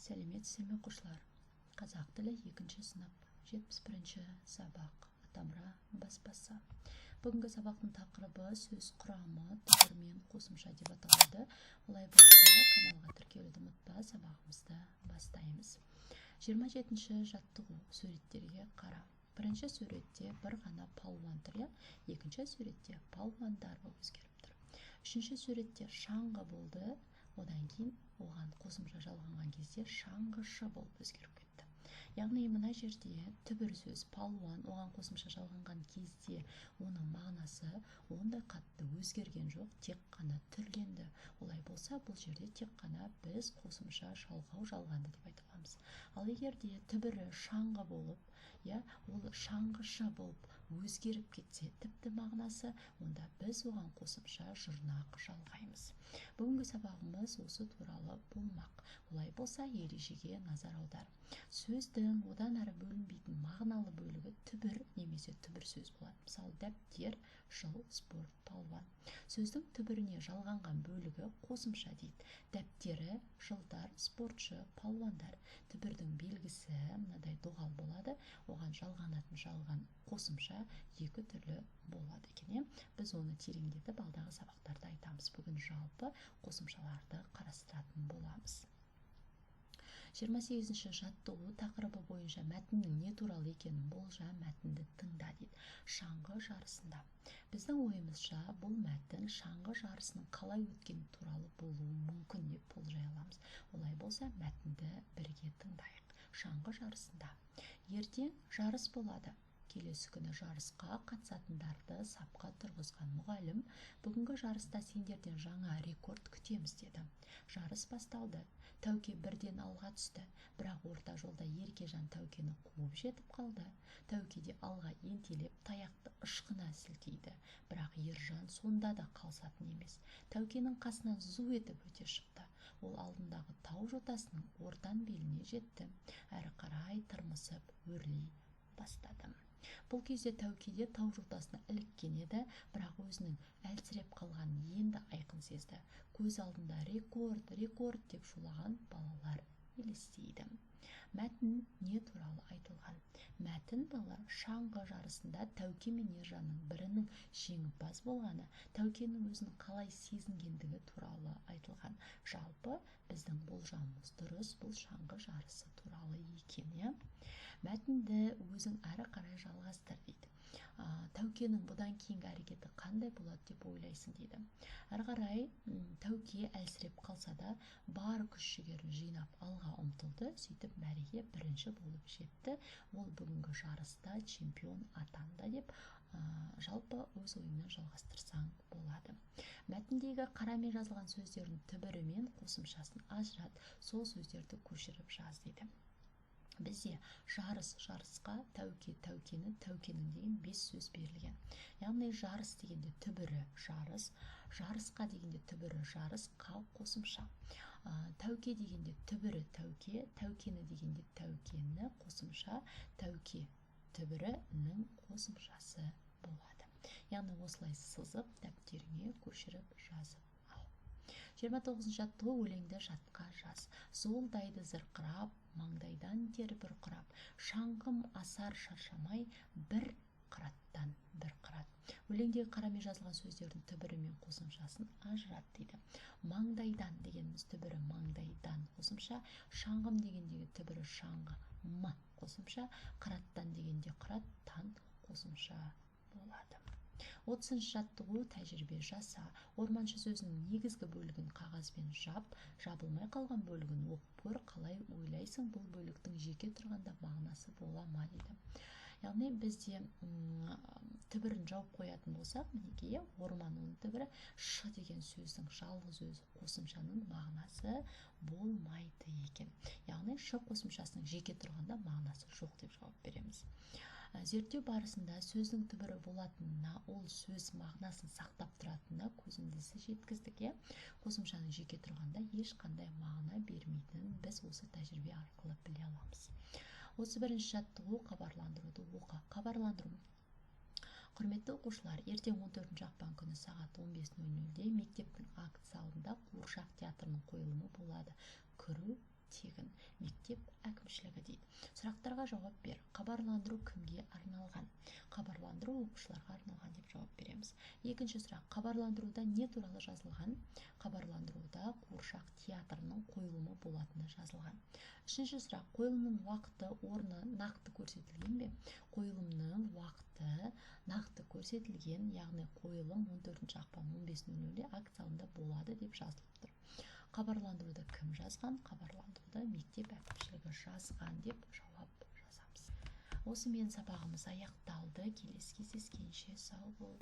Сәлеметсіздер ме, оқушылар! Қазақ тілі, екінші сынып, 71-ші сабақ, Атамұра баспасы. Бүгінгі сабақтың тақырыбы «Сөз құрамы, түбір мен қосымша» деп аталады. Олай болса, каналға тіркелуді ұмытпа. Сабағымызды бастаймыз. 27-ші жаттығу. Суреттерге қара. Бірінші суретте бір ғана палуан тұр, иә. Екінші суретте палуандар болып өзгеріп тұр. Үшінші суретте шаңғы болды, одан кейін оған қосымша жалғанған кезде шаңғышы болып өзгеріп кетті. Яғни мына жерде түбір сөз палуан, оған қосымша жалғанған кезде оның мағынасы ондай қатты өзгерген жоқ, тек қана түрленді. Олай болса, бұл жерде тек қана біз қосымша жалғау жалғанды деп айта аламыз. Ал егер де түбірі шаңғы болып, иә, ол шаңғышы болып өзгеріп кетсе, тіпті мағынасы, онда біз оған қосымша жұрнақ жалғаймыз. Бүгінгі сабағымыз осы туралы болмақ. Олай болса, ережеге назар аудар. Сөздің одан әрі бөлінбейтін мағыналы бөлігі түбір немесе түбір сөз болады. Мысалы, дәптер, жыл, спорт, палуан. Сөздің түбіріне жалғанған бөлігі қосымша дейді. Дәптері, жылдар, спортшы, палуандар. Түбірдің белгісі мынадай доғал болады. Оған жалғанатын жалған қосымша екі түрлі болады екен, иә. Біз оны тереңдетіп алдағы сабақтарда айтамыз. Бүгін жалпы қосымшаларды қарастыратын боламыз. 28-ші жаттығу тақырыбы бойынша мәтіннің не туралы екенін болжа, мәтінді тыңда дейді. Шаңғы жарысында. Біздің ойымызша, бұл мәтін шаңғы жарысының қалай өткені туралы болуы мүмкін деп болжай аламыз. Олай болса, мәтінді бірге тыңдайық. Шаңғы жарысында. Ертең жарыс болады. Келесі күні жарысқа қатысатындарды сапқа тұрғызған мұғалім: «Бүгінгі жарыста сендерден жаңа рекорд күтеміз», – деді. Жарыс басталды. Тәуке бірден алға түсті, бірақ орта жолда Еркежан Тәукені қуып жетіп қалды. Тәуке де алға ентелеп, таяқты ышқына сілтейді, бірақ Ержан сонда да қалысатын емес. Тәукенің қасынан зу етіп өте шықты. Ол алдындағы тау жотасының ортан беліне жетті. Әрі қарай тырмысып өрлей бастады. Бұл кезде Тәуке де тау жотасына іліккен еді, бірақ өзінің әлсіреп қалғанын енді айқын сезді. Көз алдында «Рекорд, рекорд!» деп шулаған балалар елестейді. Мәтін не туралы айтылған? Мәтін, балалар, шаңғы жарысында Тәуке мен Ержанның бірінің жеңімпаз болғаны, Тәукенің өзін қалай сезінгендігі туралы айтылған. Жалпы, біздің болжамымыз дұрыс, бұл шаңғы жарысы туралы екен, иә. Мәтінді өзің әрі қарай жалғастыр дейді. Тәукенің бұдан кейінгі әрекеті қандай болады деп ойлайсың дейді. Әрі қарай Тәуке әлсіреп қалса да, бар күш жігерін жинап, алға ұмтылды. Сөйтіп мәреге бірінші болып жетті. Ол бүгінгі жарыста чемпион атанды деп жалпы өз ойыңнан жалғастырсаң болады. Мәтіндегі қарамен жазылған сөздердің түбірі мен қосымшасын ажырат, сол сөздерді көшіріп жаз дейді. Бізде жарыс, жарысқа, Тәуке, Тәукені, Тәукенің деген бес сөз берілген. Яғни жарыс дегенде түбірі жарыс, жарысқа дегенде түбірі жарыс, қа қосымша. Тәуке дегенде түбірі тәуке, Тәукені дегенде тәукені қосымша, тәуке түбірінің қосымшасы болады. Яғни осылай сызып, дәптеріңе көшіріп жазып ал. 29 жаттығу. Өлеңді жатқа жаз. Зуылдайды зырқырап, маңдайдан тер бұрқырап, шаңғым асар шаршамай бір қыраттан бір қырат. Өлеңдегі қарамен жазылған сөздердің түбірі мен қосымшасын ажырат дейді. Маңдайдан дегеніміз түбірі маңдайдан қосымша, шаңғым дегендегі түбірі шаңғы м қосымша, қыраттан дегенде қыраттан қосымша болады. 30 жаттығу. Тәжірибе жаса. Орманшы сөзінің негізгі бөлігін қағазбен жап, жабылмай қалған бөлігін оқып көр. Қалай ойлайсың, бұл бөліктің жеке тұрғанда мағынасы бола ма дейді. Яғни бізде түбірін жауып қоятын болсақ, мінекей, иә, орман, оның түбірі шы деген сөздің жалғыз өзі қосымшаның мағынасы болмайды екен. Яғни шы қосымшасының жеке тұрғанда мағынасы жоқ деп жауап береміз. Зерттеу барысында сөздің түбірі болатынына, ол сөз мағынасын сақтап тұратынына көзімізді жеткіздік, иә. Қосымшаның жеке тұрғанда ешқандай мағына бермейтінін біз осы тәжірибе арқылы біле аламыз. 31 жаттығу. Хабарландыруды оқы. Хабарландыру. Құрметті оқушылар, ертең, 14 ақпан күні сағат 15:00-де мектептің акт залында қуыршақ театрының қойылымы болады. Кіру тегін. Сұрақтарға жауап бер. Хабарландыру кімге арналған? Хабарландыру оқушыларға арналған деп жауап береміз. Екінші сұрақ: хабарландыруда не туралы жазылған? Хабарландыруда қуыршақ театрының қойылымы болатыны жазылған. Үшінші сұрақ: қойылымның уақыты, орны нақты көрсетілген бе? Қойылымның уақыты нақты көрсетілген, яғни қойылым 14 ақпан 15:00-де акт залында болады деп жазылып тұр. Хабарландыруды кім жазған? Хабарландыруды мектеп әкімшілігі жазған деп жауап жазамыз. Осымен сабағымыз аяқталды. Келесі кездескенше сау бол.